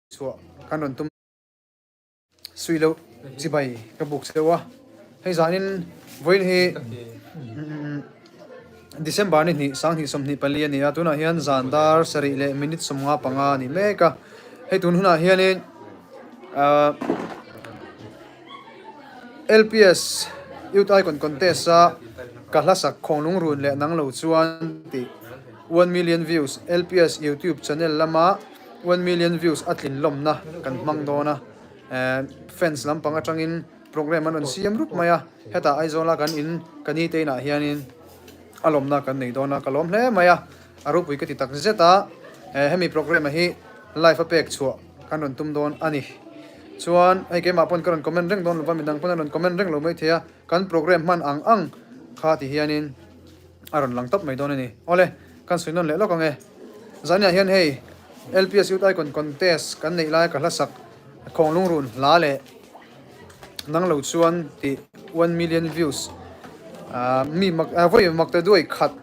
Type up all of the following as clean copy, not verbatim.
Chhuah kan rawn tum sui loh chibai ka buk cheu a, hei zanin vawiin hi December ni hnih 2024 a ni a, tunah hian zan dar sarih leh minute 55 a ni mek a, hei tun hunah hianin ahh LPS Youth Icon Contest a ka hla sak Khawnglung Run leh Nang Lo Chuan tih one million views LPS YouTube channel lama 1 million views a tlin lawmna kan hmang dawn a, eh fans lampang atangin program an rawn siam rup mai a, hetah Aizawla kan in ka ni te inah hianin a lawmna kan nei dawn a, ka lawm hle mai a, a ropui ka ti tak zet a, eh hemi program a hi live a pek chhuah kan rawn tum dawn a ni. Chuan hei keimah pawn ka rawn comment reng dawn lova midang pawn an rawn comment reng lo mai thei a, kan program hman ang ang kha ti hianin a rawn lang tawp mai dawn a ni. Awle, kan sawi nawn leh lawk ang e. Zaniah hian hei LPS Youth Icon Contest kan neih lai ka hla sak Khawnglung Run hla leh Nang Lo Chuan tih 1 million views ah mi mak ah vawi mak ta duai khat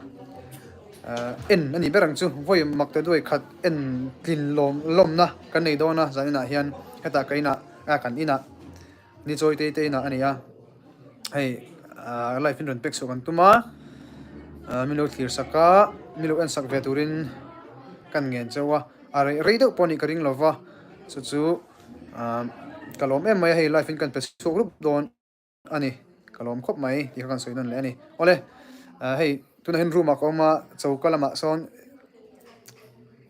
ah en a nih ber ang chu vawi mak ta duai khat en tlin lawm lawmna kan nei dawn a zaninah hian hetah ka inah ah kan inah Ni chawi te te inah a ni a, hei ah live in rawn pek chhuah kan tum a, ah min lo thlir sak a, min lo en sak ve turin kan ngen cheu a, a rei rei deuh pawh a nih ka ring lo va, chu chu ah ka lawm em mai a hei live in kan pe chhuak rup dawn a ni, ka lawm khawp mai tih kha kan sawi nawn leh a ni. Awle ah hei tunah hian room ah ka awm a, choka lamah sawn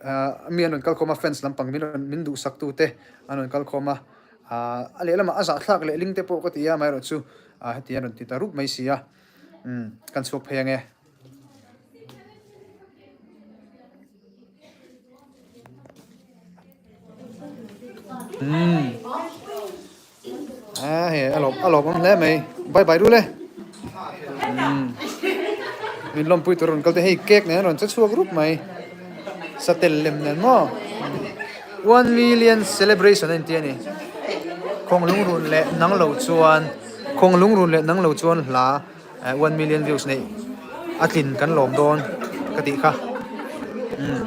ah mi an rawn kal khawm a fans lampang min rawn min duhsak tu te an rawn kal khawm a. Ahh a lehlamah a zahthlak leh ling te pawh ka ti a, amaherawhchu ah heti a rawn ti ta rup mai si a, umm kan chhuak phei ange. Umm ah hei a lawm a lawmawm hle mai bye bye rul e umm min lawmpui tur a rawn kal te hei cake nen a rawn che chhuak rup mai. Satel lem nen maw 1 million celebration a inti a ni. Khawnglung run leh nang lo chuan Khawnglung run leh nang lo chuan hla 1 million views neih a tlin kan lawm dawn ka tih kha. Umm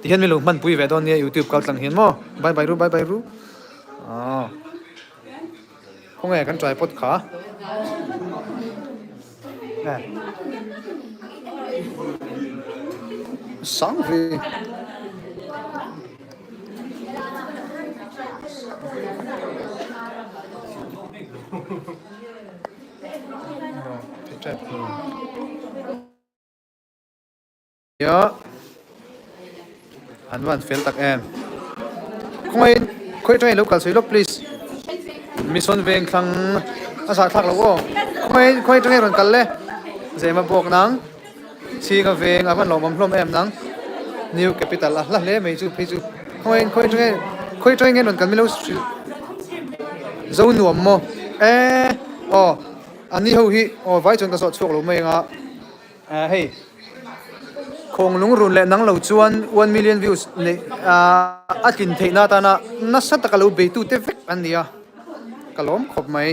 tihian min lo hmanpui ve dawn nia youtube kal tlang hian maw bye bye ru bye bye ru aw. Khawnge kan tripod kha? Sang ve. Nia an van fel tak em khawngaih khawi atangin lo kal sawi lawk please mission veng thlang a zah thlak lo aw khawngaih khawi atangin rawn kal le zema bawk nang chhinga veng a van lawmawm hlawm em nang new capital a hla hle mai chu phei chu khawngaih khawi atangin khawi atangin rawn kal milo hrilh zo nuam maw e aw ani ho hi aw vai chuan ka zawh chhuak lo mai anga. Eh hei Khawnglung run leh nang lo chuan 1 million views neih a tlin theihna atana nasa taka lo beitute vek an ni a, ka lawm khawp mai.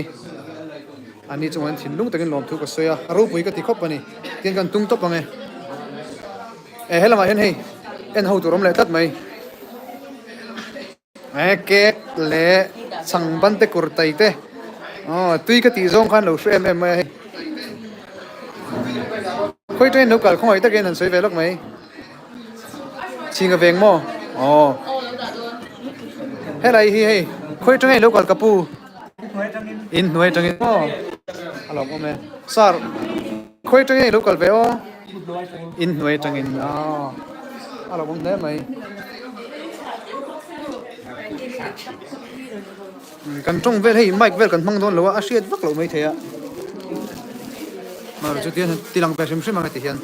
Ani chuan thinlung takin lawmthu ka sawi a, a ropui ka ti khawp a ni. Tihian kan tung tawp ang e. Eh helamah hian hei en ho tur awm leh tlat mai. Eh cake leh chhang ban te kur tai te aw tui ka tih zawng khan lo hre em em mai a hei khawi train lo kal khawngaih takin an sawi ve lawk mai chhinga veng maw aw helai hi hei khawi tangin lo kal ka pu in hnuai tangin maw a lawm awm e sir khawi tangin lo kal ve aw In hnuai atangin aw a lo awm hle mai. Kan tawng vel hei mic vel kan hmang dawn lo a, a hriat vak loh mai thei a. Mahse chu tihian ti lang ve hrim hrim ang heti hian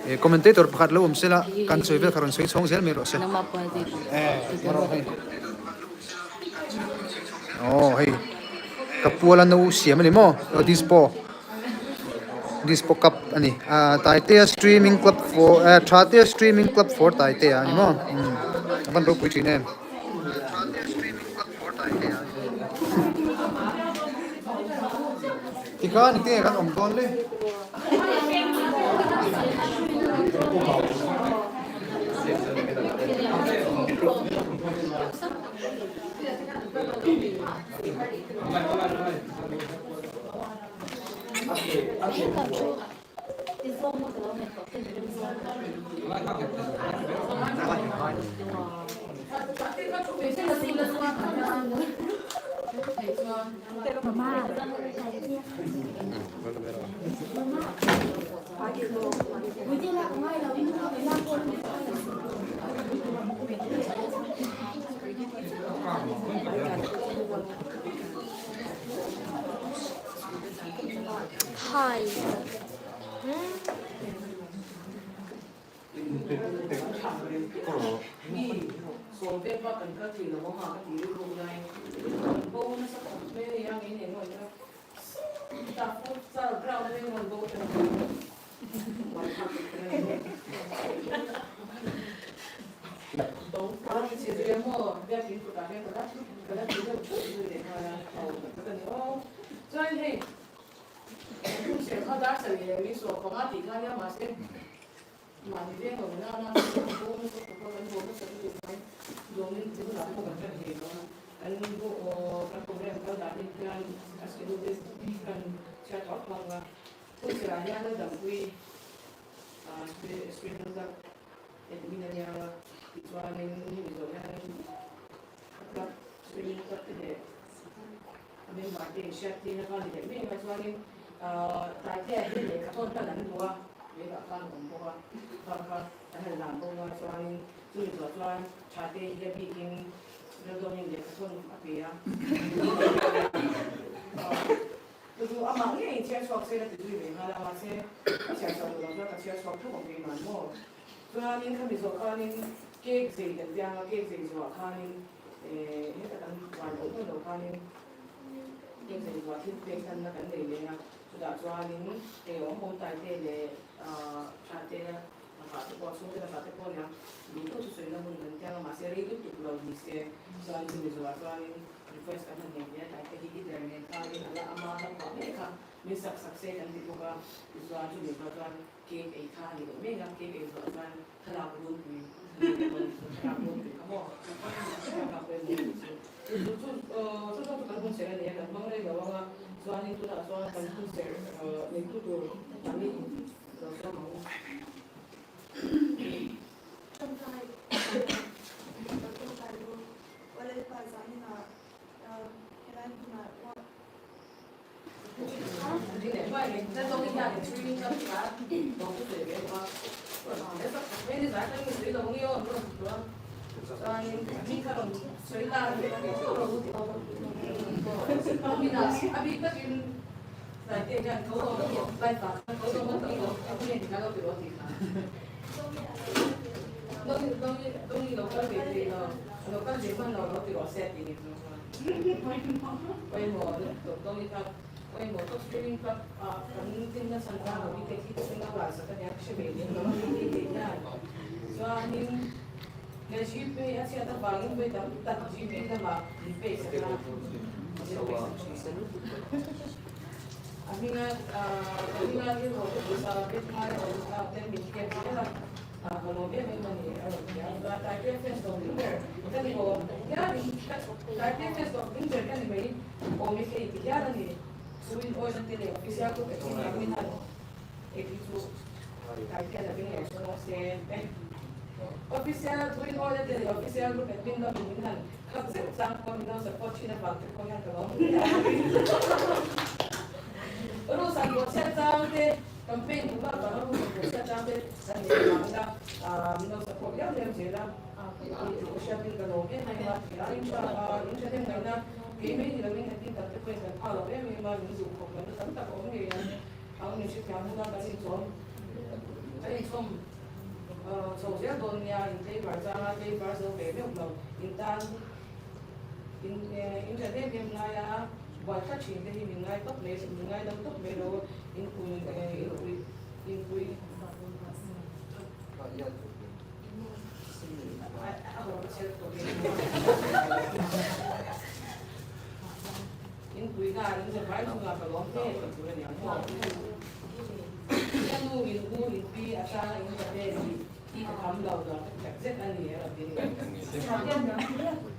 eh commentator pakhat lo awm sela kan sawi vel kha rawn sawi chhawng zel mai rawh se. Eh marawh hei aw hei ka puala no siam a ni maw dispo. Dispo cup a ni ah Taitea streaming club for eh Thatea streaming club for Taitea a ni maw umm a van ropui thin em. Tikhan eng tinge kan awm dawn le. Hai.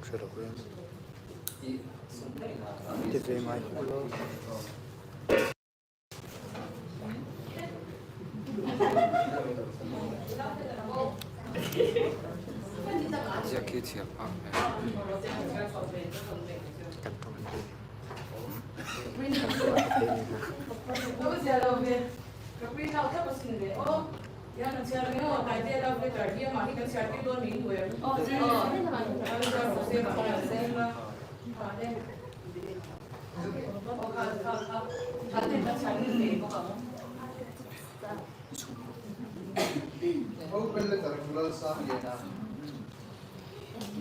hre lo em ti ve ngai hauh lo. Open letter chu Lalsangliana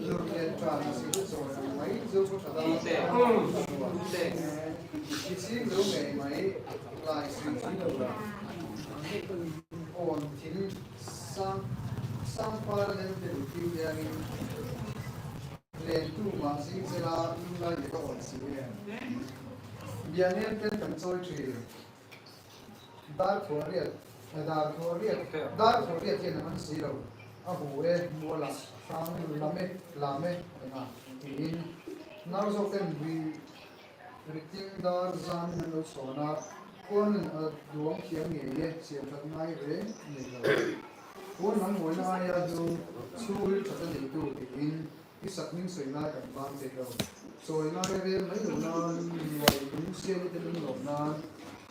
Lurlian tan a si chawi ang mai chu thu tha dang i ching lo ngei mai lai sui thui lo la awn thing sang sangpar lem te duhtir te angin Lentu mah zing zela lunglai leh ka awn si em? Biangel ten kan chawi thin. Dar thuah riat, dar thuah riat, dar thuah riat hian a man si lo. A hu e, mualah hrang lam e, lam e, enga tiin nau zawk ten ri riting dar zamin an lo chhawn a, khuanin a duang thiam ngei e, siam that ngai reng nei lo. Pawn lam ngawihna aia hnu chhungril that a neitu tiin i sakhming sawi lai kan bang thei lo. Chawi lai rel mai lo nan, nuai lung siali te lung loh nan,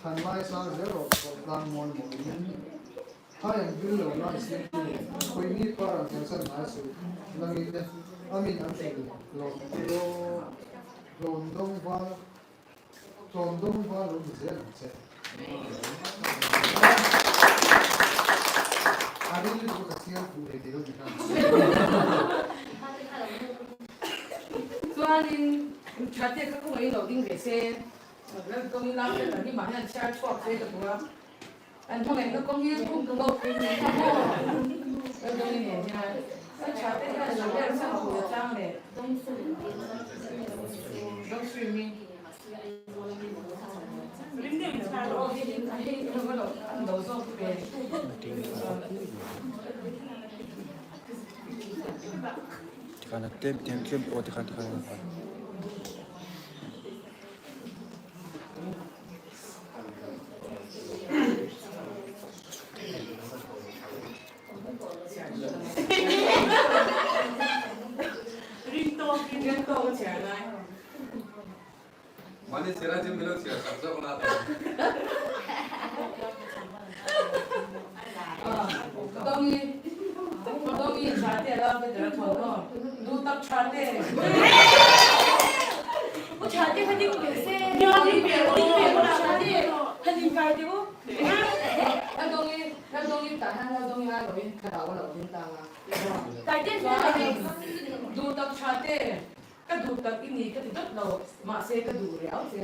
than lai sang zel rawh pawh tlang mawi mawiin hai an vil lo lai siamtu khawi mi par an thlengsan ngai suh langin amin an hril hlawm hlawm dawng val Tlawm dawng va lo ni zel ang che. A ring lutuk a ka chhiar fuh thei tih lo ni khan. Chuanin Thatia kha kawngaihin lo ding ve se, Laltawngin lam te kan hi mahni an chhiar chhuak se ka duh a. An hmangaihna kawng hi kum ka ngawk a maw? Laltawngin nen hian an Thatia hian lo riak chang tur a chang leh. Dawngswimi. Tikhan a tlem tlem tlem aw tikhan tikhan Mahni chhiar chu milo chhiar sak zawk na ta. Dongi Dongi tha te la ve der tho no du tak tha te. U tha te kha ding ve se. Ding ve ding ve tha te han in kai te u. La dongi la dongi ta han la dongi a lo in thlarau a lo ding tang a. Kai te Du tak tha te. Ka duh tak i ni ka ti dawt lo, mahse ka duh riau che.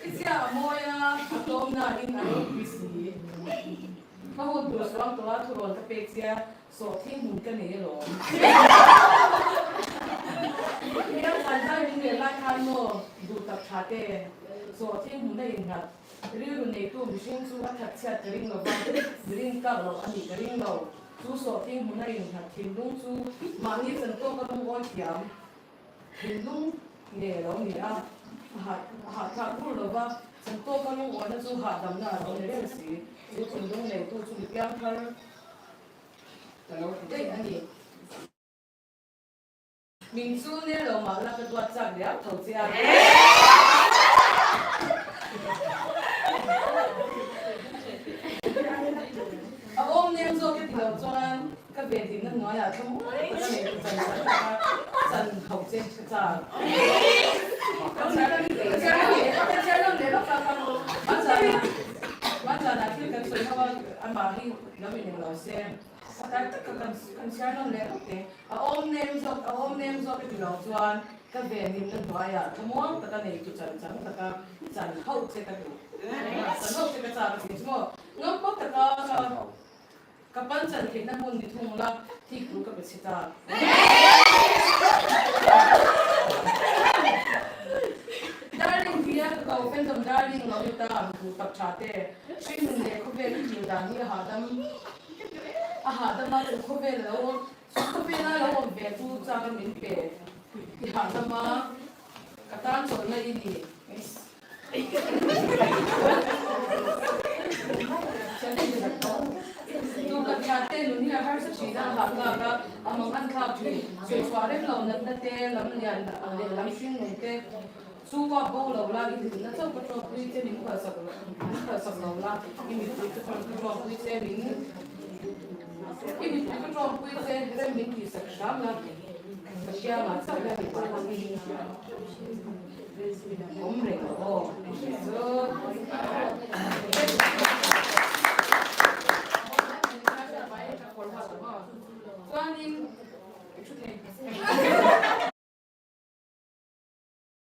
I zia a mawi a, a tlawmna in a ropui si. Ka hun tur suang tawh a, thurawn ka pek che a, sawhthing hmun ka nei alawm. Hliam than zai min rel lai khan maw duh tak tha te, sawhthing hmun a innghat. Rilru neitu mihring chu a thatchhiat ka ring lo va, mirin kak loh a nih ka ring lo. Chu sawhthing hmun a innghat thinlung chu mahni chantawk a lungawi thiam thinlung nge lo ni a, a hahthlak bur lo va, chantawk a lungawina chu hahdamna a lo ni reng si. Chu thinlung neitu chu mi piangthar ka lo ti daih a ni. Min chu ner lo mah la ka duat chak riau tho che a. A awm nem zawk e ti lo chuan ka ve dinna hnuaiah thlamuan tak a nei tu chan chan tak a chan hauh che ka chak. Ka chhiar lawm leh lawk a Hmanzanah thil kan sawi ho a amah hi lo ineng lo se. Sakai tak ka kan chhiar nawn leh lawk teh. A awm nem zawk, a awm nem zawk i ti lo chuan ka venhimna hnuaiah thlamuang taka nei tu chan chang taka chan hauh che ka duh. Chan hauh che ka chak a ti chu maw? Ngam pawh taka ka ka pan chan theihna hmun ni thung la thik tur ka pe chhe ta. Darling tia ka ko Phantom Darling lo ni ta ang duh tak tha te. Hringnun leh khawvel i thlir dan hi a hahdam. A hahdam a, chu khawvel a lo awm, chu khawvela lo awm ve chu. tlak a min pe i hahdam a, ka tan chawlhna i ni. Tukathiate nun hi a harsa thin a, a hahthlak a, a mang an thlak thin. Sawichhuah rem lo natna te, lam lian leh lam hring nun te chu uap bo lo la, i hlimna chauh ka ṭawkpui che min phalsak min phalsak lo la, i mipui ka ṭawkpui che min i mipui ka ṭawkpui che rem min tihsak hram la, ka kiangah chauh hian i awm reng aw.